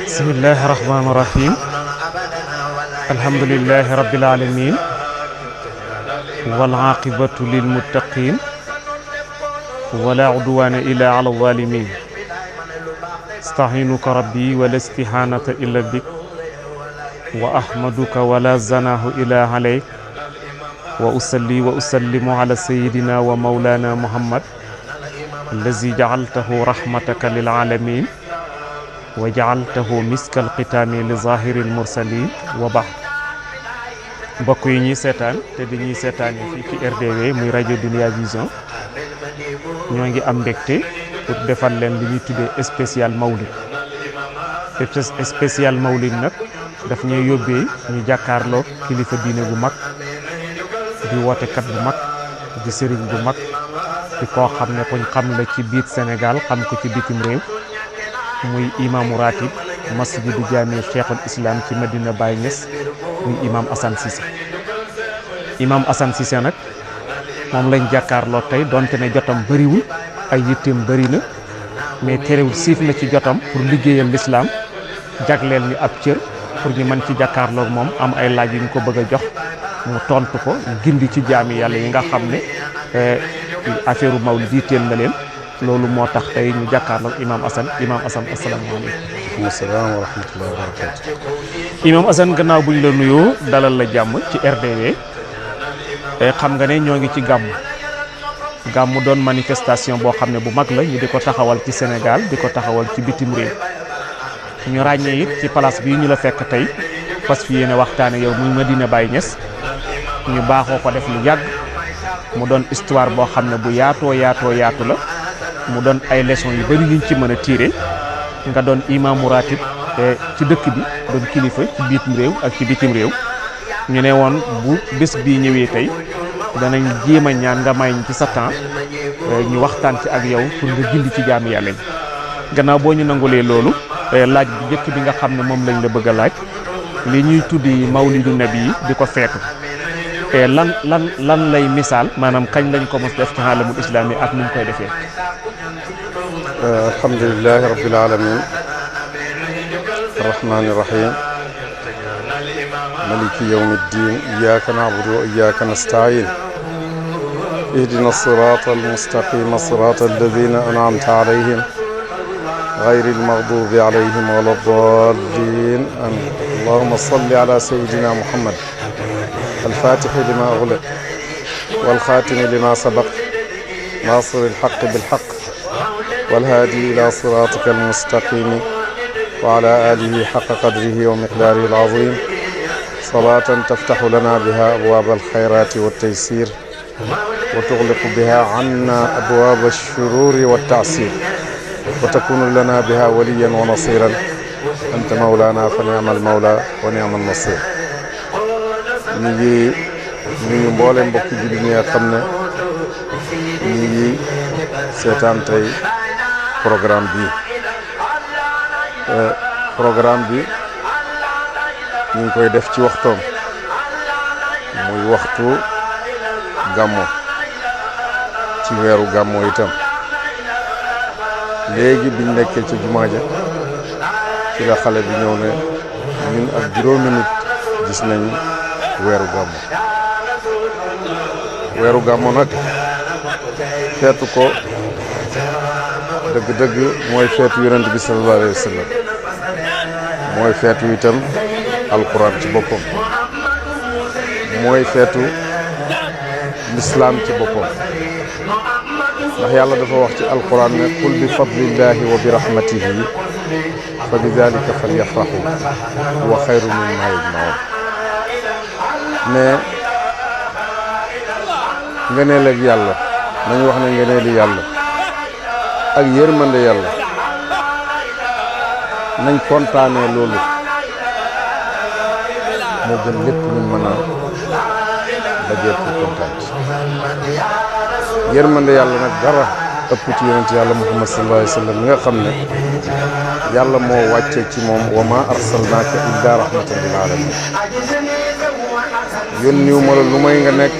بسم الله الرحمن الرحيم الحمد لله رب العالمين والعاقبة للمتقين ولا عدوان إلا على الظالمين استعينك ربي ولا استهانة إلا بك وأحمدك ولا زناه إلا عليك وأصلي وأسلم على سيدنا ومولانا محمد الذي جعلته رحمتك للعالمين وجعلته مسك الختام لظاهر المرسلين وبعد mbokk yi ñuy seetaan te di ñuy seetaane fii ci RDV muy rajo Dunia Vision ñoo ngi am mbégte pour defal leen li ñuy tuddee spécial Mawlid spécial Mawlid nag daf ñuy yóbbee ñu jàkkaarloo kilifa diine bu mag di wootekat bu mag di sëriñ bu mag di koo xam ne kuñ xam la ci biir Sénégal xam ko ci bitim réew muy imaamu ratib masjidu jaami cheikhul islam ci Medina Baye Niass muy imam Assane Cissé imam Assane Cissé nag moom lañ jàkkaarloo tey donte ne jotam bëriwul ay yitteem bëri na mais terewul siif na ci jotam pour liggéeyal l'islam jagleel ñu ab cër pour ñu mën ci jàkkaarloog moom am ay laaj yu ñu ko bëgg a jox mu tontu ko gindi ci jaami yàlla yi nga xam ne affaire mawlid yitteel na leen loolu moo tax tey ñu jàkkaarloog imam Assane asalaamaaleykum. asalaam wa rahmatullahi wa barakatu. imam Assane gannaaw bu ñu la nuyoo dalal la jàmm ci RDV xam nga ne ñoo ngi ci gàmmu doon manifestation boo xam ne bu mag la ñu di ko taxawal ci Sénégal di ko taxawal ci bitim réew ñu ràññee it ci place bii ñu la fekk tey fas fi yéene waxtaane yow muy Medina Baye Niass ñu baaxoo ko def lu yàgg mu doon histoire boo xam ne bu yaatoo yaatu la mu doon ay leçons yu bari yuñ ci mën a tiire nga doon imaamu ratib ci dëkk bi doon kilifa ci bitim réew ak ci bitim réew ñu ne woon bu bés bii ñëwee tey danañ jéem a ñaan nga may ci sa temps ñu waxtaan ci ak yow pour nga gindi ci jaamu yàlla yi gannaaw boo ñu nangulee loolu laaj bu njëkk bi nga xam ne moom lañ la bëgg a laaj li ñuy tuddi mawlidu nabi yi di ko feetu lan lay misaal maanaam kañ lañ ko mos def ci alamul islami ak nuñ koy defee. alhamdulillahi rabbil alamin arrahmani rahim maliki yawmi ddin iyyaka na'budu wa iyyaka nasta'in ihdina sirata almustaqima sirata alladhina an'amta alayhim غير المغضوب عليهم ولا الضالين آمين اللهم صل على سيدنا محمد الفاتح لما أغلق والخاتم لما سبق ناصر الحق بالحق والهادي إلى صراطك المستقيم وعلى آله حق قدره ومقداره العظيم صلاة تفتح لنا بها أبواب الخيرات والتيسير وتغلق بها عنا أبواب الشرور والتعسير وتكون لنا بها وليا ونصيرا أنت مولانا فنعم المولى ونعم النصير ñu ngi nuyu mboolem mbokki jullit ñi nga xam ne ñu ngi seetaan tey programme bi ñu ngi koy def ci waxtoom muy waxtu gàmmo ci weeru gàmmo itam léegi biñ nekkee ci jumaa ja ci la xale bi ñëw ne ñun ak juróomi nit gis nañ weeru gàmmo nag feetu ko dëgg-dëgg mooy feetu yonent bi sallallahu alayhi wa sallam mooy feetu itam alquran ci boppam mooy feetu lislaam ci boppam ndax yàlla dafa wax ci alquran ne qul bi fadlillahi wa bi rahmatihi fa bi dalika falyafrahu huwa xayru mimma yajmaun mais ngëneel ak yàlla nañu wax ne ngëneeli yàlla ak yërmande yàlla nañ kontaanee loolu moo gën lépp luñ mën a dajee pour kontaan ci yërmande yàlla nag dara ëpp ci yonent yàlla Muhammad sallallahu alayhi wa sallam mi nga xam ne yàlla moo wàcce ci moom wa ma arsalnaaka illa rahmatan lil alamin yónniwu ma la lu may nga nekk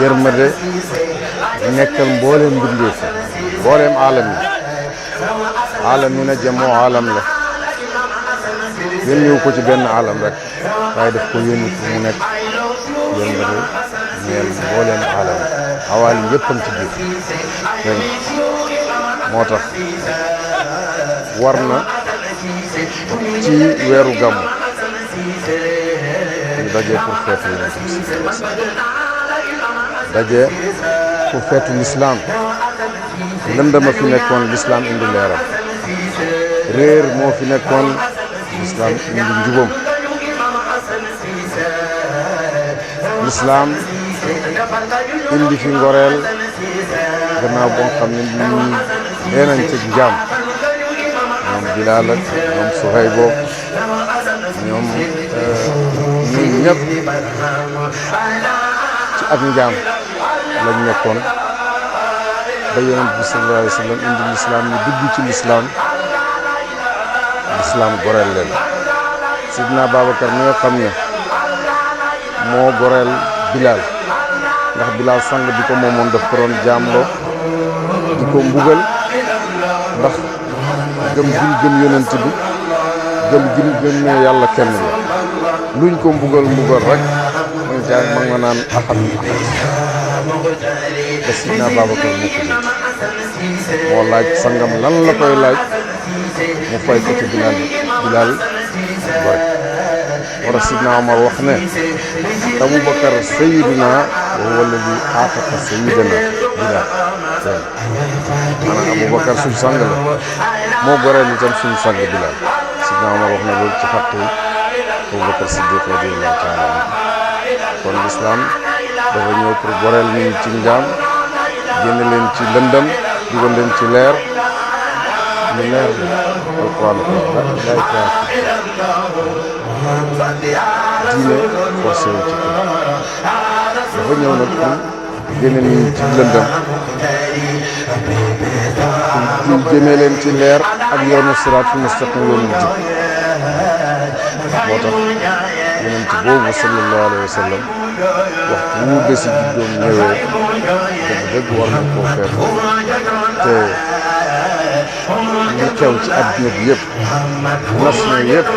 yërmande nekkal mbooleem mbindeef mbooleem aalam yi aalam yi na jamoo aalam la yónniwu ko ci benn aalam rek waaye daf ko yónni pour mu nekk yërmande ñeel mbooleem aalam yi awaal yi yëppam ci biir dégg moo tax war na ci weeru gàmmu ñu dajee pour feetu yonent bi daje pour feetu lislaam lëndama fi nekkoon lislaam indi leeram réer moo fi nekkoon lislaam indi njubam lislaam indi fi ngoreel gannaaw boo xam ne ñi dee nañ ci njaam ñoom Bilaal ak ñoom Suhayb ñoom ñun ñëpp ci ak njaam lañ nekkoon ba yonent bi sallallahu alayhi wa sallam indi lislaam ñu dugg ci lislaam goreel leen Sidna Babacar mi nga xam ne moo goreel Bilaal ndax Bilaal sang bi ko moomoon daf ko doon jaamloo di ko mbugal ndax gëm gëm yonent bi gëm ne yàlla kenn la luñ ko mbugal rek ma nga naan ahad ba Sidna Babacar moo ko jël moo laaj sangam lan la koy laaj mu fay ko ci Bilaal gore moo tax Sidna Omar wax ne Aboubacar sayyiduna wa huwa alladi aataqa sayyidana Bilaal maanaam Aboubacar suñ sang la moo goreel itam suñ sang Bilaal Sidna Omar wax na loolu ci xaqi Aboubacar Siddiq radiyallahu taala anhu kon lislaam dafa ñëw pour goreel nit ñi ci njaam génne leen ci lëndëm dugal leen ci leer ñu leer la alquran ko lay kaa diine forcé wu ci ko dafa ñëw nag pour génne nit ñi ci lëndëm pour jëmee leen ci leer ak yoonu siraatul mustaqim yoonu jub moo tax yonent boobu sallallahu alayhi wa sallam waxtu wu bési juddoom ñëwee dëgg war nañ koo feetu te li xew ci àdduna bi yëpp nation yëpp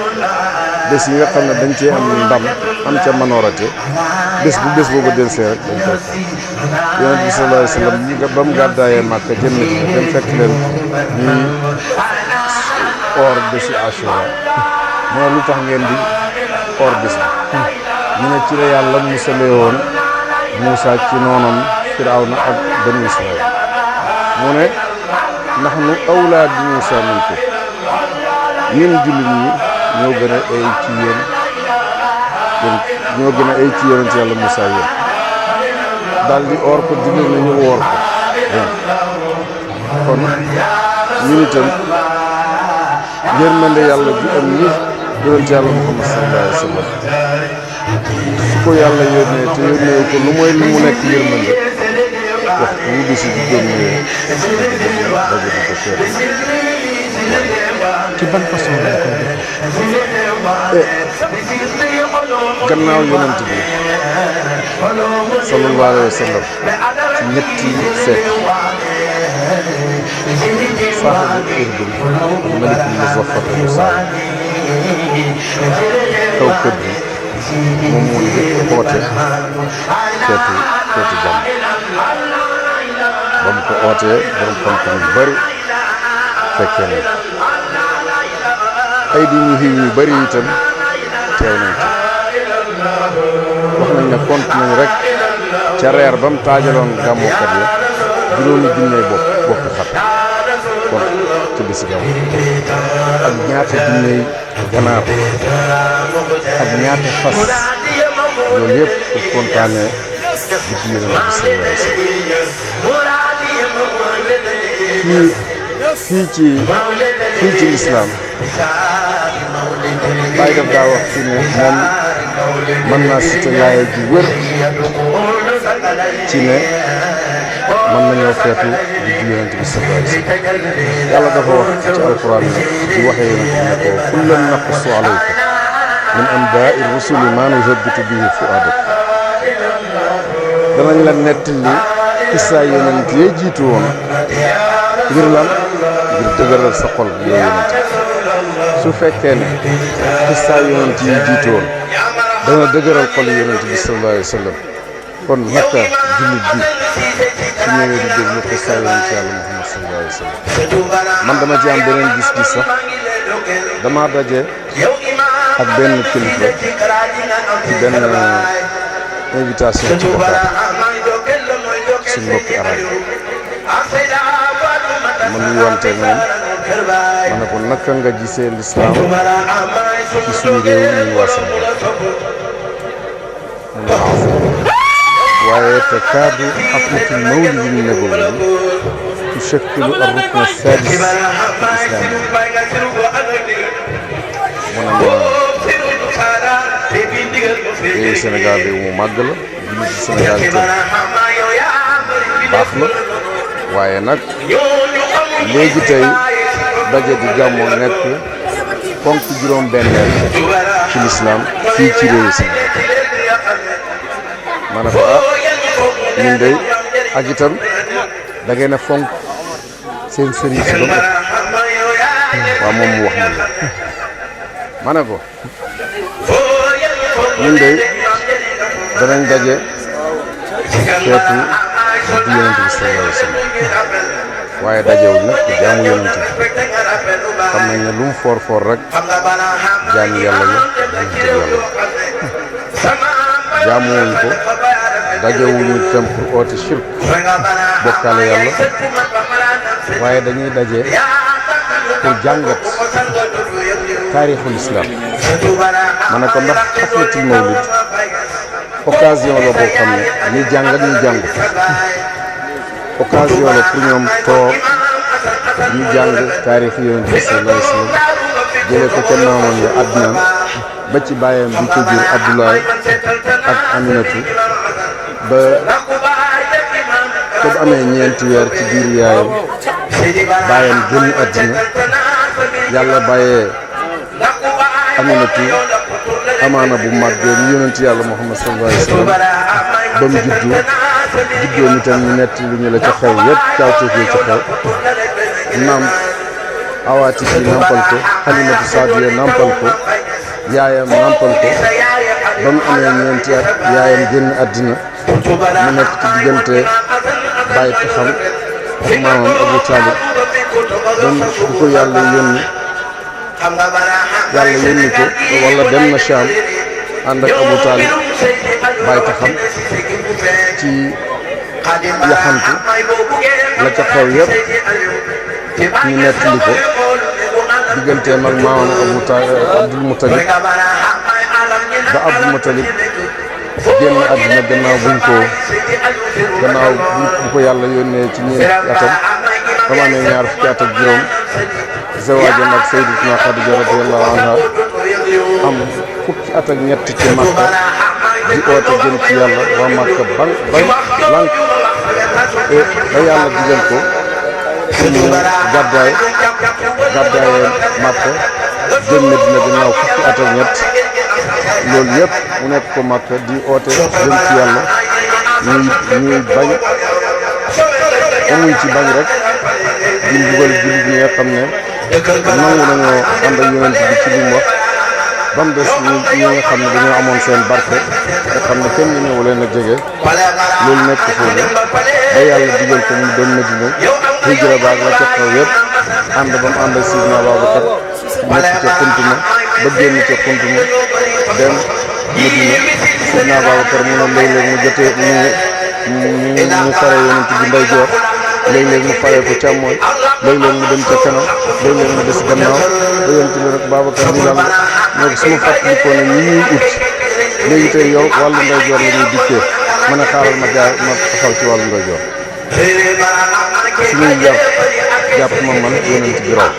bés yi nga xam ne dañ cee am ndam am ca minorité bés bu bés boobu delsee rek dañ koy feet yonent bi sallallahu alayhi wa sallam ba mu gàddaayee Màkka jëm Madina dem fekk leen ñuy or bési Ashura mu ne lu tax ngeen di or bés bi ñu ne ci la yàlla musalee woon Muusa ci noonam Firawna ak Banu Israël mu ne nahnu awlaa bi Muusa minkum ñun jullit ñi ñoo gën a ay ci yéen ñoo gën a ay ci yonent yàlla Muusa yéen daal di or ko digle na ñu woor ko kon ñun itam yërmande yàlla bi am ñi yonent yàlla Muhammad sallallahu alayhi wa sallam su ko yàlla yónnee te yónnee ko lu mooy lu mu nekk yërmande wax wu bisi di doon ñëwee daje di ko feet ci ban façon lañ koy defee gannaaw yonent bi sallallahu alayhi wa sallam ci ñetti feet saaxibu irdin malikul muzaffar Musaa kaw kër bi moom moo njëkk oote feetu jàmm ba mu ko ootee borom xam-xam yu bëri fekkee nañ ay di ñu xiw yu bëri itam teew nañ ci wax nañ ne compte nañ rek ca reer ba mu taajaloon gàmmookat ya juróomi junne bokk xar kon ci bisi gàmmu ak ñaata junne ganaar ak ñaata fas loolu yëpp pour kontaane di ci yonent bi sallallahu alayhi wa sallam fii ci lislaam Baay daf daa wax ci ne moom mën naa cité laaya ji wër ci ne mën nañoo feetu juddu yonent bi sallallahu alayhi wa sallam yàlla dafa wax ci alquran ne di waxee yonent bi ne ko kullan naqussu alayka min anbaa'i rusuli maa nusabbitu bihi fu'aadak danañ la nettali xissaa yonent yee jiitu woon ngir lan ngir dëgëral sa xol yow yonent su fekkee ne xissaa yonent yi jiitu woon dana dëgëral xol yonent bi sallallahu alayhi wa sallam kon naka jullit bi su ñëwee di déglu xissaa yonent yàlla Muhammad sallallahu alayhi wa sallam man dama ci am beneen gis-gis sax dama daje ak benn kilifa ci benn invitation ci Dakar suñ mbokki arab ma nuyuwante moom ma ne ko naka nga gisee lislaam ci suñu réew ñuy waa Sénégal mu ne waaye te kaadu xaflatul mawlidi nabawi tushakkilu ar-rukna as-sadis fi al-islam mu ne ma réewu Sénégal réew mu màgg la jullit ci Sénégal itam baax na waaye nag léegi tey daje di gàmmoo nekk ponk juróom-benneel ci lislaam fii ci réewu Sénégal ma ne ko ñun de ak itam da ngeen a fonk seen sëriñ si ba waaw moom mu wax ma la ma ne ko ñun de danañ daje feetu di yonent bi sallallahu alayhi wa sallam waaye dajewul nag ku jaamu yonent bi xam nañ ne lu mu foor foor rek jaamu yàlla la yonent bi yàlla jaamuwuñ ko dajewuñu tam pour oote shirk bokkaale yàlla waaye dañuy daje pour jàngat taarixul islam ma ne ko ndax xaflatul mawlid occasion la boo xam ne ñuy jàng ak ñuy jàng occasion la pour ñoom toog ñu jàng taarixu yonent bi sallallahu alayhi wa sallam jëlee ko ca maamam ya Adnaan ba ci bàyyam bi ko jur Abdoulaye ak Aminatu ba ko amee ñeenti weer ci biir yaayam bàyyam génn àddina yàlla bàyyee Aminatu amaana bu màggee ni yonent yàlla Muhammad sallallahu alayhi wa sallam ba mu juddoo ñu tam ñu nett lu ñu la ca xew yëpp caawteef yi ca xew naam awaati bi nampal ko Halimatu Saadiya nampal ko yaayam nampal ko ba mu amee ñeenti at yaayam génn àddina mu nekk ci diggante bàyyi taxam ak maamam Abu Taalib ba bu ko yàlla yónni ko wala dem na Shaam ànd ak Abu Taalib bàyyi taxam ci yaxantu la ca xew yëpp ñu nettali ko digganteem ak maamam Abdul Mutalib ba Abdul Mutalib génn àddina gannaaw bu ko yàlla yónnee ci ñeenti atam ba mu amee ñaar fukki at ak juróom zawaajam ak Sayyidatuna Xadija radiyallahu anha am fukki at ak ñett ci Makka di oote jëm ci yàlla waa Makka lank ba yàlla digal ko mu gàddaayee Makka jëm Medina gannaaw fukki at ak ñett loolu yëpp mu nekk ko Makka di oote jëm ci yàlla ñuy bañ amuñ ci bañ rek di mbugal jullit ñi nga xam ne nangu nañoo ànd ak yonent bi ci li mu wax ba mu des ñi nga xam ne dañoo amoon seen barke nga xam ne kenn ñëwu leen a jege loolu nekk foofu ba yàlla digal ko mu dem Medina hijra baag la ca xew yëpp ànd ba mu ànd ak Sidna Babacar nekk ca xuntuma ba génn ca xuntuma dem Medina Sidna Babacar mu ne léeg-léeg mu jotee mu fare yonent bi ndeyjoor léeg-léeg mu faree ko càmmooñ léeg-léeg mu dem ca kanam léeg-léeg mu des gannaaw ba yonent bi rek Babacar ni lan ne ko su ma fàttalikoo ne ñi ñuy ut léegi tey yow wàllu ndeyjoor la ñuy dikkee ma ne xaaral ma taxaw ci wàllu ndeyjoor su ñuy jàpp ma man yonent bi raw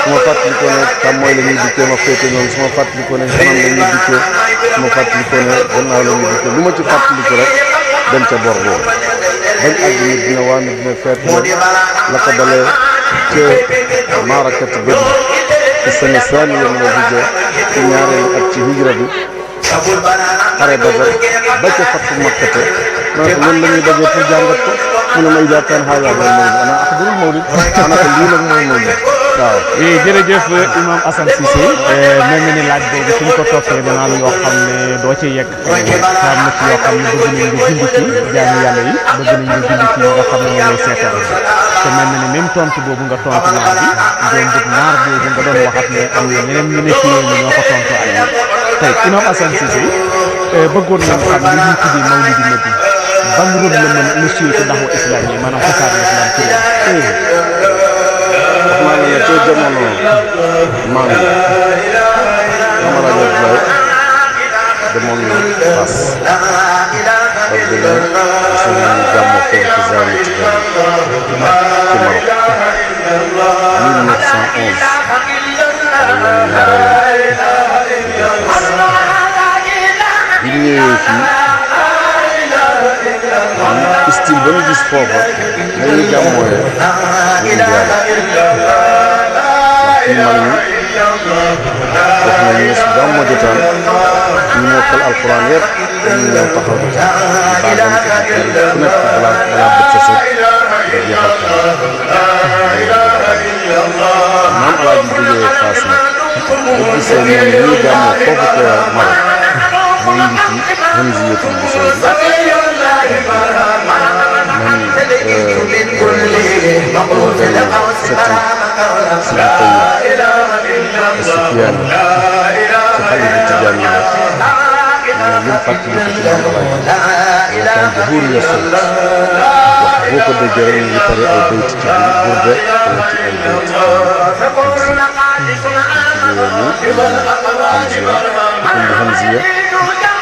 su ma fàttalikoo ne càmmooñ la ñuy dikkee ma féete ñoom su ma fàttalikoo ne kanam la ñuy dikkee ma fàttali ko ne gannaaw la ñu ko lu ma ci fàttaliku rek dem ca bor boobu bañ àgg nit dina waa nit dina feet la ko dalee ca maarakati Badr ci sene saaniya min al-hijra ci ñaareelu at ci hijra bi xare Badar ba ca fattu Makkate ma ne ko loolu la ñuy dajee pour jàngat ko mu ne ma idaa kaana haazaa huwa al-mawlid ana axbarul mawlid ana ko lii nag mooy mawlid waaw. jërëjëf Imam Assane Cissé mel na ni laaj boobu suñ ko toppee danaa yoo xam ne doo ci yegg am na ci yoo xam ne bëgg nañ nga bind ci jaamu yàlla yi bëgg nañ nga bind ci nga xam ne moom lay seetaan te mel na ni même tontu boobu nga tontu naar bi doon bëgg naar boobu nga doon waxat ne am na ñeneen ñu ne ci réew mi ñoo ko tontu ak yow tey Imam Assane Cissé bëggoon nañ xam li ñuy tuddee mawlidi nabi ban rôle la mën a ci ndaxu islam yi maanaam xasaar l'islam ci réew wax naa la ne ca jamono maam yi Mame El Hadji Abdoulaye demoon na Fass parce que gis nañu gàmmu foofu ci Zawiya Tidiane ci Maroc 1911 wala ñaareelam bi ñu ñëwee fii style ba ñu gis foofa dañuy gàmmooyee ñu indi yàlla ndax fii mag ñi wax nañu ne su gàmmoo jotaan ñu mokkal alquran yëpp dañuy ñëw taxaw di ñu baagante di tari ku nekk balaa bët sa set nga jeexal tari Maam Alaaji jógee Fass nag bu gisee ñoom ñuy gàmmoo foofu ca Maroc mu indi ci Hamziyatul Busayri Sufyaan ci xalifa Tijaan yi la ñu fàttali ko ci Mame El Hadji kan jumhuur ya sawt wax boo ko déggee rek ñu ngi tari ay bayt ci burde wala ci ay bayt ci Hamziya ñu jàng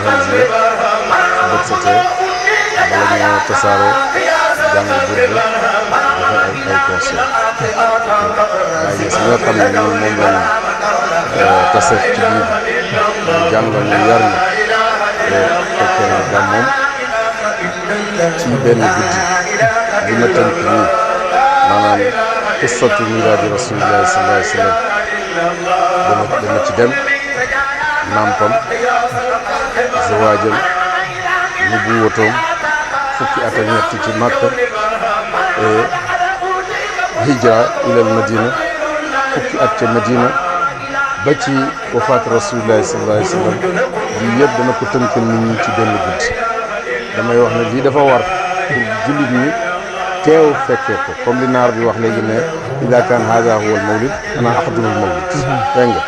Hamziya bët setee bala ñoo tasaaroo jàng burde dafa ay concert waaye gis nga xam ne moom lañ tase ci biir ñu jàngal ñu yar ñu fekkee na gàmmoom ci benn guddi li ma tënk nii maanaam qissatu milaadi rasulillahi sallallahu alayhi wa sallam dama ci dem nampam zawaajam nubuwatoom fukki at ak ñett ci Makka hijra ilal Madina fukki at ca Madina ba ci wafaat rasulillahi sallallahu alayhi wa sallam lii yëpp dana ko tënkal nit ñi ci benn guddi damay wax ne lii dafa war pour jullit ñi teew fekkee ko comme li naar bi wax léegi ne ida kaan haada huwa al mawlid ana axdurul mawlid dégg nga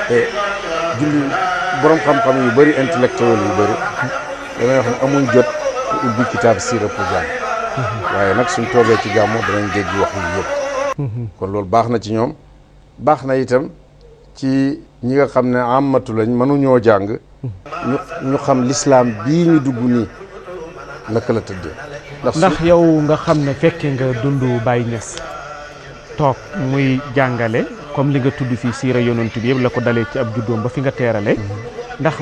te julli borom xam-xam yu bëri intellectuel yu bëri damay wax ne amuñ jot pour ubbi kitaab siira pour jàng waaye nag suñ toogee ci gàmmu danañ dégg wax yi yëpp kon loolu baax na ci ñoom baax na itam ci ñi nga xam ne amatu lañ mënuñoo jàng ñu xam lislaam bii ñu dugg nii naka la tëddee ndax yow nga xam ne fekke nga dund Baye Niass toog muy jàngale comme li nga tudd fii siira yonent bi yëpp la ko dalee ci ab juddoom ba fi nga teerale ndax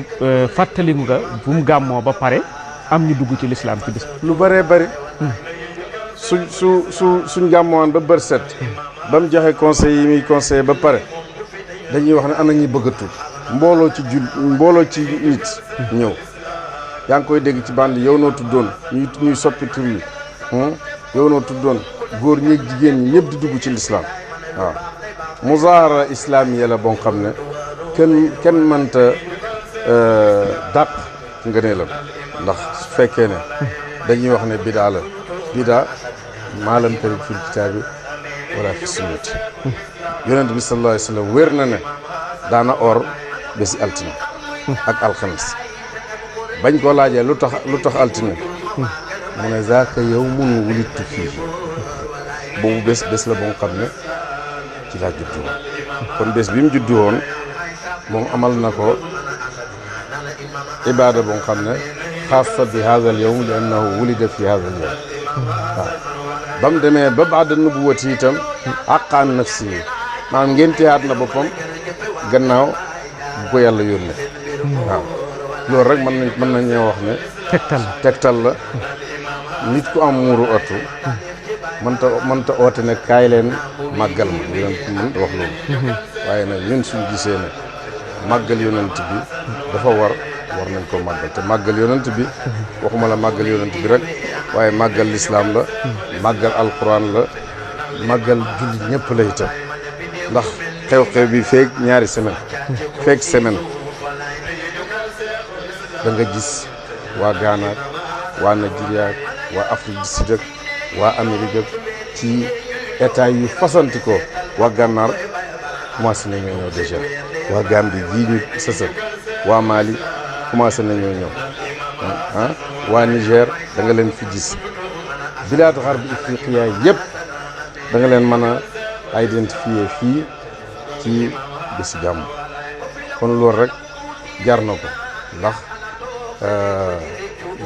fàttaliku nga bu mu gàmmoo ba pare am ñu dugg ci lislaam ci bis lu bëree bëri suñ gàmmoon ba bër set ba mu joxe conseil yi muy conseillé ba pare dañuy wax ne ana ñi bëgg a tuub mbooloo ci nit ñëw yaa ngi koy dégg ci bande yow noo tuddoon ñuy soppi tur yi yow noo tuddoon góor ñeeg jigéen ñi ñëpp di dugg ci lislaam waaw muzaara islaamiya la boo xam ne kenn mënta dàq ngëneelam ndax su fekkee ne dañuy wax ne bidaa la bidaa maalam tarid fil kitaabi wala fi sunnati yonent bi sallallahu alayhi wa sallam wér na ne daana or bési altine ak alxames bañ koo laajee lu tax altine mu ne zaaka yawmun wulidtu fii boobu bés la boo xam ne ci laa juddu woon kon bés bi mu juddu woon moom amal na ko ibaada boo xam ne xaasa bi haada al yawm li annahu wulida fi haada al yawm waaw ba mu demee ba baada nubuwati itam àqaan nafsi yi maanaam ngénteyaat na boppam gannaaw bu ko yàlla yónnee waaw loolu rek mën nañoo wax ne tegtal la nit ku am muuru atu mënta oote ne kaay leen màggal ma yonent mën wax loolu waaye nag ñun suñ gisee ne màggal yonent bi dafa war nañ ko màggal te màggal yonent bi waxuma la màggal yonent bi rek waaye màggal lislaam la màggal alquran la màggal jullit ñëpp la itam ndax xew-xew bi feeg ñaari semaine feeg semaine da nga gis waa Ghana waa Nigeria waa Afrique du Sud waa Amérique ci état yu fasanti ko waa Gànnaar commencé nañoo ñëw déjà waa Gambie gii ñu sësëg waa Mali commencé nañoo ñëw waa Niger da nga leen fi gis bilaad xarbi Ifriqiya yëpp da nga leen mën a identifier fii ci bési gàmm kon loolu rek jar na ko ndax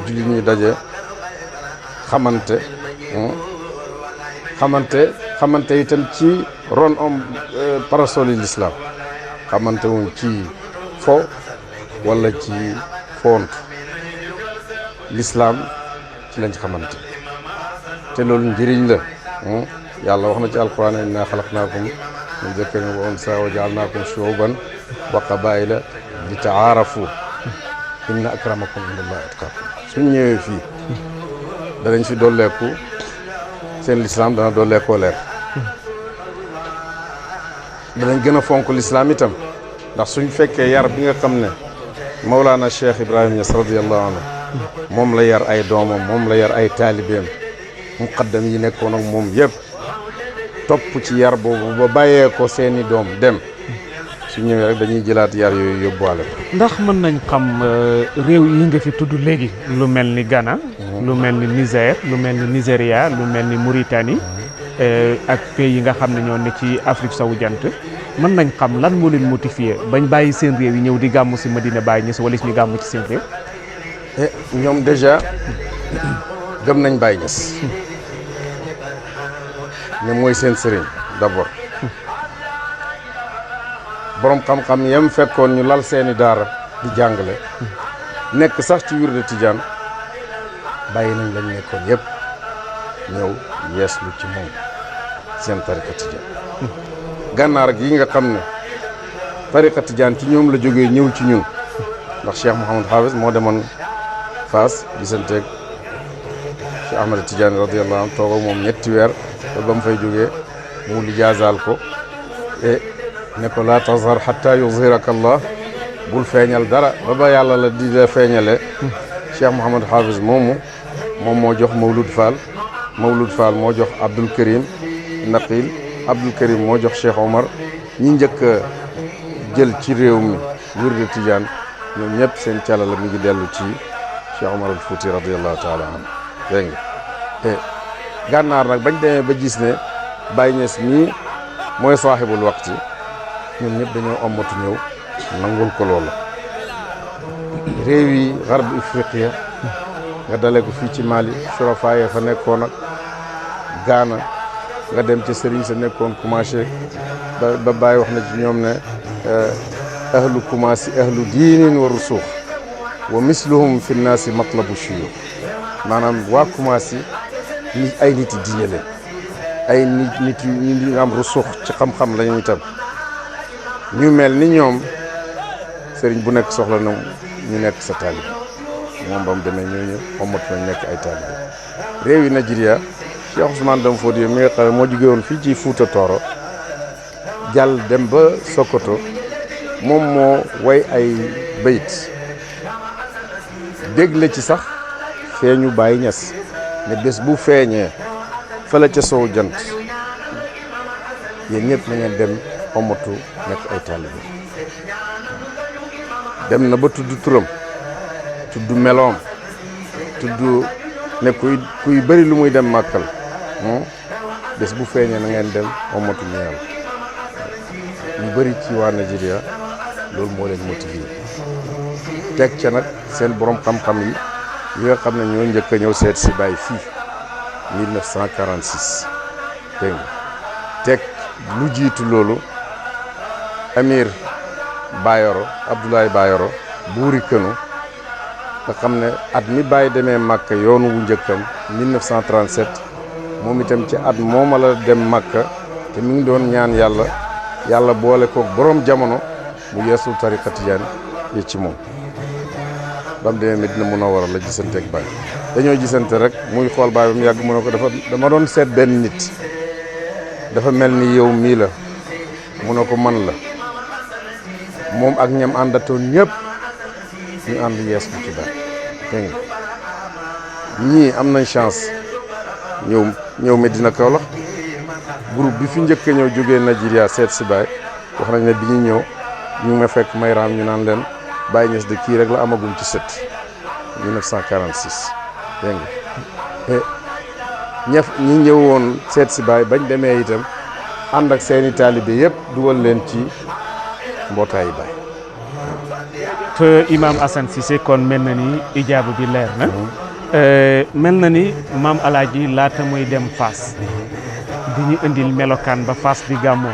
jullit ñi daje xamante itam ci ron parasoli l'islam xamante wuñ ci fo wala ci font l'islam ci lañ xamante te loolu njëriñ la yàlla wax na ci alquran inna xalaqnaakum min zakarin wa unsa wa jaalnaakum shuuban wa qabaila li taarafu inna akramakum indallahi atqaakum suñ ñëwee fii danañ fi dolleeku seen lislaam dana dolleekoo leer danañ gën a fonk lislaam itam ndax suñ fekkee yar bi nga xam ne Mawlana Cheikh Ibrahima Niass radiyallahu anhu moom la yar ay doomam moom la yar ay taalibeem muqaddam yi nekkoon ak moom yëpp topp ci yar boobu ba bàyyee ko seeni doom dem su ñëwee rek dañuy jëlaat yar yooyu yóbbuwaale ko. ndax mën nañ xam réew yi nga fi tudd léegi lu mel ni Ghana lu mel ni Niger lu mel ni Nigéria lu mel ni Mauritanie ak pays yi nga xam ne ñoo ne ci Afrique sowu jant mën nañ xam lan moo leen motivé bañ bàyyi seen réew yi ñëw di gàmmu si Medina Baye Niass wala ñu gàmmu ci seen réew. ñoom déjà gëm nañ Baye Niass ne mooy seen sëriñ d'abord borom xam-xam yam fekkoon ñu lal seeni daara di jàngale nekk sax ci wirde Tijaan bàyyi nañ lañ nekkoon yëpp ñëw yeeslu ci moom seen tariqa Tijaan gànnaar gi nga xam ne tariqa Tijaan ci ñoom la jógee ñëw ci ñun ndax Cheikh Mouhamed Hafiz moo demoon Fass gisanteeg Cheikh Ahmed Tidiane radiyallahu anhu toog ak moom ñetti weer te ba mu fay jógee mu lijaazaal ko e ne ko laa tazhar hatta yuzhiraka Allah bul feeñal dara ba yàlla la di la feeñale Cheikh Mouhamed Hafiz moom moo jox Mawlud Fall moo jox Abdul Karim Naqil Abdul Karim moo jox Cheikh Omar ñi njëkk a jël ci réew mi wirde Tijaan ñoom ñëpp seen càlla la mi ngi dellu ci Cheikh Omar al Fouti radiyallahu taala anhu dégg nga te gànnaar nag bañ demee ba gis ne Baye Niass mii mooy saaxibul waqti ñoom ñëpp dañoo ommatu ñëw nangul ko loolu réew yi garb Ifriqiya nga dale ko fii ci Mali surafa ya fa nekkoon ak Gaana nga dem ci sëriñ sa nekkoon commencé ba Baye wax na ci ñoom ne ahlu kumaasi ahlu diinin wa rusuux wa misluhum fi nnaasi matlabu shuyuux maanaam waa kumaasi ni ay nit yi diine leen ay nit ñu am rusuux ci xam-xam lañu itam ñu mel ni ñoom sëriñ bu nekk soxla na ñu nekk sa taalibe moom ba mu demee ñooñu omat nañ nekk ay taalibe réew yi Nigeria Cheikh Ousmane Dam Fodio mi nga xam ne moo jóge woon fii ci Fuuta Tooro jàll dem ba Sokoto moom moo way ay bayit dégle ci sax feeñu Baye Niass ne bés bu feeñee fële ca sow jant yéen ñëpp na ngeen dem omatu nekk ay taalibe dem na ba tudd turam tudd meloom tudd ne kuy bëri lu muy dem màkkal bés bu feeñee na ngeen dem omatu ñeel ñu bëri ci waa Nigeria loolu moo leen motivé teg ca nag seen borom xam-xam yi nga xam ne ñoo njëkk a ñëw seet si Baye fii 1946 dégg nga teg lu jiitu loolu Amir Bayoro Abdoulaye Bayoro buuri Kënu nga xam ne at mi Baye demee Makka yoonu wu njëkkam 1937 moom itam ci at mooma la dem Makka te mi ngi doon ñaan yàlla boole ko borom jamono mu yeesul tariqa tijaan yi ci moom ba mu demee Medina Munawwara la gisante ak Baye dañoo gisante rek muy xool Baye ba mu yàgg mu ne ko dama doon seet benn nit dafa mel ni yow mii la mu ne ko man la moom ak ñam àndatoon ñëpp ñu ànd yees ko ci Baye dégg nga ñii am nañ chance ñëw Medina Kaolack groupe bi fi njëkk a ñëw jógee Nigeria seet si Baye wax nañ ne bi ñu ñëw ñu ngi ma fekk may raam ñu naan leen Baye Niass de kii rek la amagum ci sët 1946 dégg nga ñi ñëwoon seet si Baye bañ demee itam ànd ak seeni taalibe yëpp dugal leen ci mbootaayu Baye. te Imam Assane Cissé kon mel na ni ijaaba bi leer na. mel na ni maam Alaaji laata muy dem Fass. di ñu indil melokaan ba Fass di gàmmoo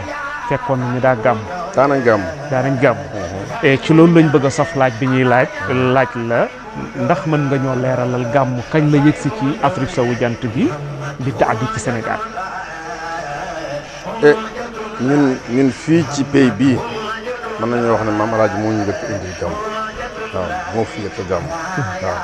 fekkoon nañu daa gàmm. daanañ gàmm. ci loolu lañ bëgg a sof laaj bi ñuy laaj la ndax mën nga ñoo leeralal gàmm kañ la yëgsi ci Afrique sowu jant bi di taadi ci Sénégal. ñun fii ci pays bii mën nañoo wax ne maam Alaaji moo ñu njëkk indil gàmm waaw moo fi njëkk a gàmm waaw.